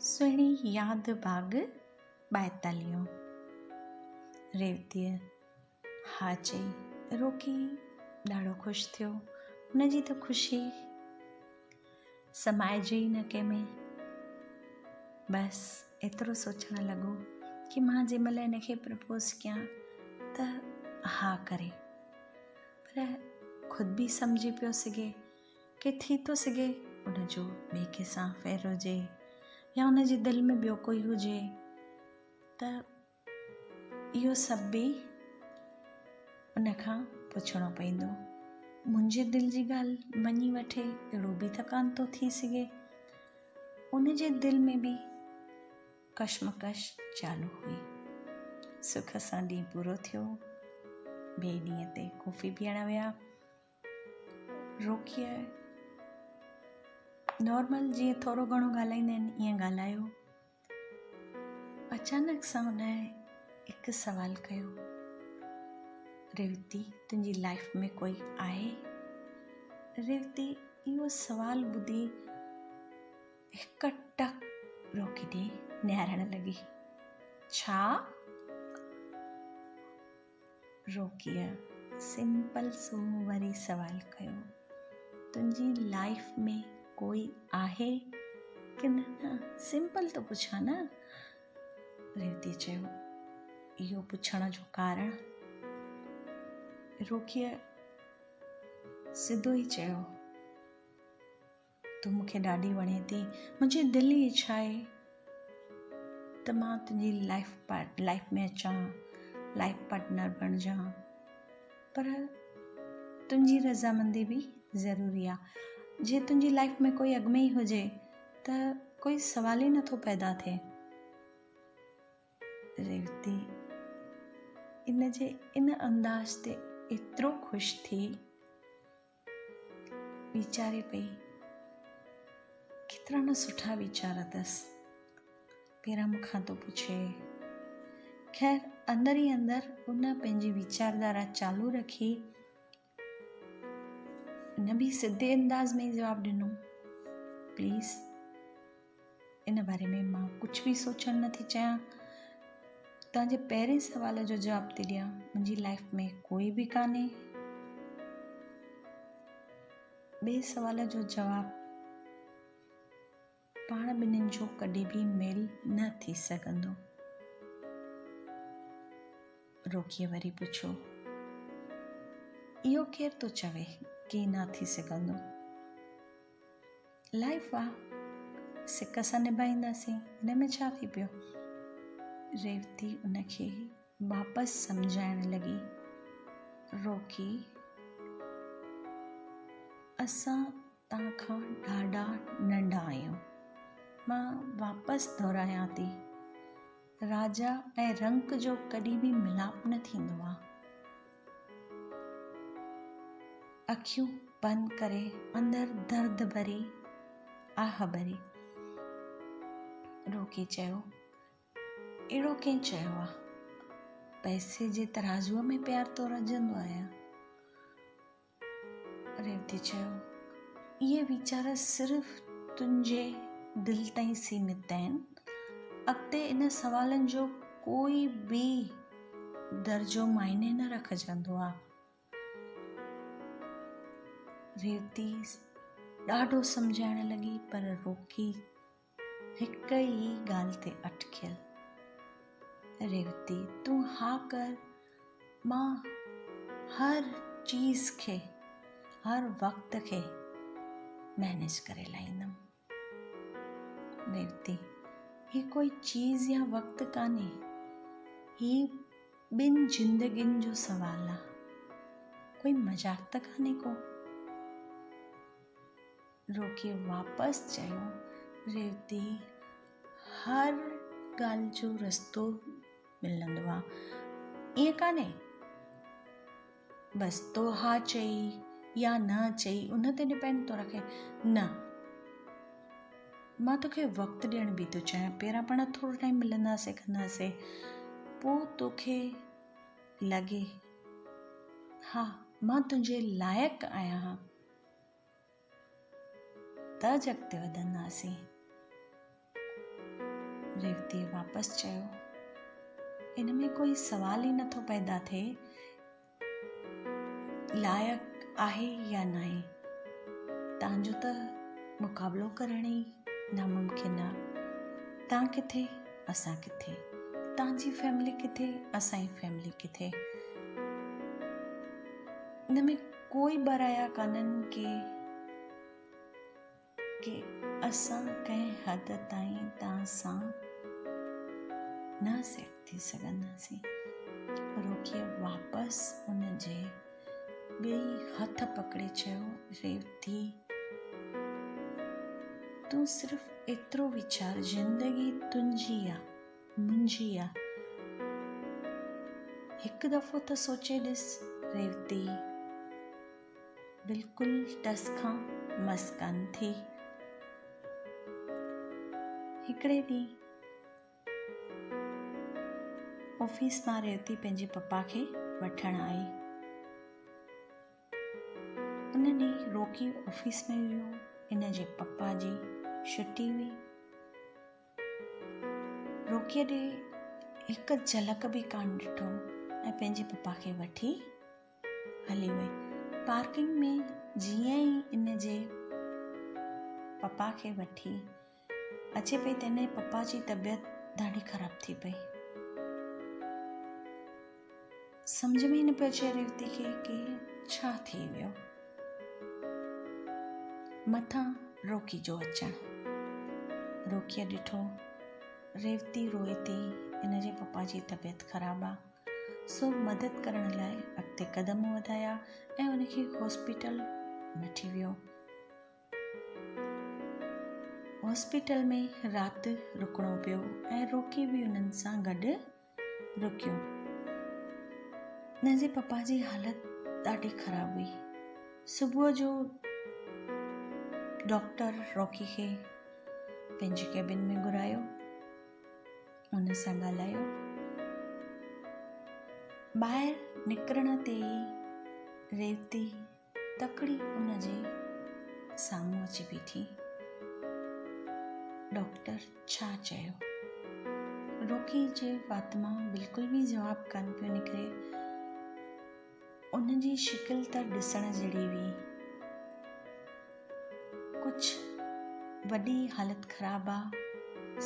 سهڻي ياد ڀاڳ ٻائيتاليهون. ريوتيء ها چئي روڪي ڏاڍو خوش ٿيو. هن جي ته خوشي سمائجي ئي نه ڪنهن ۾. بس ايترو سوچڻ لڳو ڪي مان جنهن مهل هن کي پرپوز ڪيان ته ها ڪري. پر خود به سمجهي پيو سگهي ڪي ٿي ٿو سگهي ان جو ٻئي ڪنهن سان افيئر هجي يا ان جي دل ۾ ٻيو ڪوئي هجي ته اهو سڀ به ان کان پڇڻو پوندو. منهنجي دل جي ڳالهه مڃي وٺي اهڙو به ته ڪانه ٿو ٿي سگهي. ان جي دل ۾ به ڪشمڪش چالو هئي. سک سان ڏينهن پورو ٿيو. ٻئي ڏينهن تي ڪافي پيئڻ ويا. روڪيء نارمل جيئن ٿورو گهڻو ڳالهائيندا آهن ائين ڳالهايو. اچانڪ سان هن هڪ سوال ڪيو، ريوتي تنهنجي لائيف ۾ ڪوئي آهي؟ ريوتي اهو سوال ٻڌي هڪ ٽڪ روڪي ڏي نهارڻ لڳي. ڇا؟ روڪيء سمپل سو وري سوال ڪيو، تنهنجي لائيف ۾ ڪوئي آهي ڪي نه؟ نه سمپل ٿو پڇان نه. ريوتي چيو، اهو پڇڻ جو ڪارڻ؟ روڪيء سڌو ئي چيو، تون مون کي ڏاڍي وڻين ٿي، منهنجي دل ئي اڇا آهي ته مان تنهنجي لائيف پارٽ لائيف ۾ اچان، لائيف پارٽنر بڻجان، پر تنهنجي رضامندي به ضروري آهي. جي تنهنجي لائيف ۾ ڪوئي اڳ ۾ ئي هجي ته ڪوئي سوال ئي نٿو پيدا ٿئي. ريوتي ان جي ان انداز تي ايترو خوش ٿي. ويچاري پئي. ڪيترا نه سٺا ويچار اٿس. پهريان مون کان ٿو پڇي. خير اندر ئي اندر ان پنهنجي ويچارڌارا چالو رکي. ان به سڌي انداز ۾ ئي جواب ڏنو. پليز ان باري ۾ مان ڪجهه به سوچڻ نه ٿي چاهيان. توهان جي پهرين سوال جو جواب ٿي ڏيان منهنجي لائيف ۾ ڪوئي به ڪانهي. ٻئي سوال جو جواب پاڻ ٻنهين جو ڪڏهن به ميل نه ٿي سگهندو. روڪيء وري پڇيو، اهو ڪير ٿو چوي ڪي نه ٿي سگهندو؟ لائيف آ، سڪ سان نڀائينداسين، ان ۾ ڇا ٿي پيو؟ ريوتي ان کي واپس سمجهائڻ لڳي، روڪي، اسان توهان کان ڏاڍا ننڍا آهيون. مان واپس دهرايان ٿي، راجا ۽ رنڪ جو ڪڏهن به ملاپ نه ٿيندو آ. اکيون بند ڪري اندر درد ڀري آهه ڀري روڪي چيو، اهڙو ڪنهن چيو آ؟ پئسي جي ترازوء ۾ پيار تو رجندو آهيان. ريوتي چيو، اهي ويچار صرف تنهنجي دل تائين سيمت آهن. اڳتي ان سوالن جو ڪوئي به درجو معني نه رکجندو آ. ريوتي ڏاڍو سمجهائڻ لڳي پر روڪي هڪ ئي ڳالهه تي اٽڪيل. ريوتي تون ها ڪر مان هر چيز کي هر وقت کي مينيج ڪري لاهيندم. ريوتي هي ڪوئي چيز يا وقت ڪانهي هي ٻن زندگين جو سوال آ ڪوئي مذاق ته ڪانهي ڪو. روڪي واپس چيو، ريوتي هر ڳالهه جو رستو ملندو آ، ائين ڪانهي؟ بس تو ها چئي يا نه چئي ان تي ڊپينڊ ٿو رکي. نه، مان توکي وقت ڏيڻ به ٿو چاهيان، پهريان پاڻ ٿورو ٽائيم ملنداسين ڪنداسين، پوء توکي لڳي ها مان تنهنجي لائق آهيان. ته اڳتي وڌنداسين. ريوتيء واپس چيو، ان ۾ ڪوئي سوال ئي نٿو پيدا ٿئي، لائق آهي يا ناهي، تان جو ته مقابلو ڪرڻ ئي ناممڪن آ. تان ڪٿي، اسان ڪٿي. تان جي فيملي ڪٿي، اسان جي فيملي ڪٿي. ان ۾ ڪوئي ٻه رايا ڪانهن ڪي ڪي اسان ڪنهن حد تائين توهان سان نه سيٽ ٿي سگهنداسين. روڪيء واپس ان جي ٻئي هٿ پڪڙي چيو، ريوتي! تون صرف ايترو ويچار، زندگي تنهنجي آ، منهنجي آ. هڪ دفعو ته سوچي ڏس، ريوتي! بلڪل ٽس کان مس ڪانه ٿي. هڪڙي ڏينهن آفيس مان ريوتي پنهنجي پپا کي وٺڻ آئي. ان ڏينهن روڪي آفيس ۾ هيو. ان جي پپا جي ڇٽي هئي. روڪيء ڏي هڪ جهلڪ به ڪانه ڏٺو ۽ پنهنجي پپا کي وٺي هلي وئي. پارڪنگ ۾ جيئن ئي ان جي پپا کي وٺي اچي پئي ته ان جي پپا جي طبيعت ڏاڍي خراب ٿي پئي. سمجهه ۾ ئي نه پيو اچي ريوتي کي ڪي ڇا ٿي ويو. مٿان روڪي جو اچڻ. روڪيء ڏٺو ريوتي روئي ٿي، ان جي پپا جي طبيعت خراب آ. سو مدد ڪرڻ لاء اڳتي قدم وڌايا ۽ ان کي هاسپيٽل وٺي ويو. هاسپيٽل ۾ رات رڪڻو پيو ۽ روڪي به انهن سان گڏ رڪيو. هن جي پپا جي حالت ڏاڍي خراب هئي. صبح جو ڊاڪٽر روڪي کي پنهنجي ڪيبن ۾ گهرايو. ان سان ڳالهايو. ٻاهر نڪرڻ تي ئي ريوتي تڪڙي ان جي سامهون اچي بيٺي. ڊاڪٽر ڇا چيو؟ روڪي جي وات مان بلڪل به جواب ڪانه پيو نڪري. ان جي شڪل ته ڏسڻ جهڙي هئي. ڪجهه وڏي حالت خراب آ؟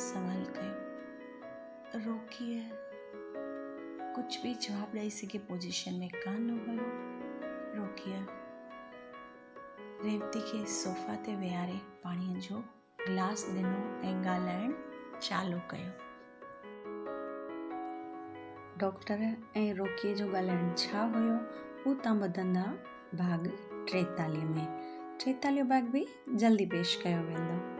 سوال ڪيو. روڪيء ڪجهه به جواب ڏئي سگهي پوزيشن ۾ ڪانه هيو. روڪيء ريوتي کي صوفا تي ويهاري پاڻيء جو گلاس ڏنو ۽ ڳالهائڻ چالو ڪيو. ڊاڪٽر ۽ روڪيء جو ڳالهائڻ ڇا هيو، هو تان ٻڌندا ڀاڳ 43 ۾. ٽيتاليهون ڀاڳ به جلدي پيش ڪيو ويندو.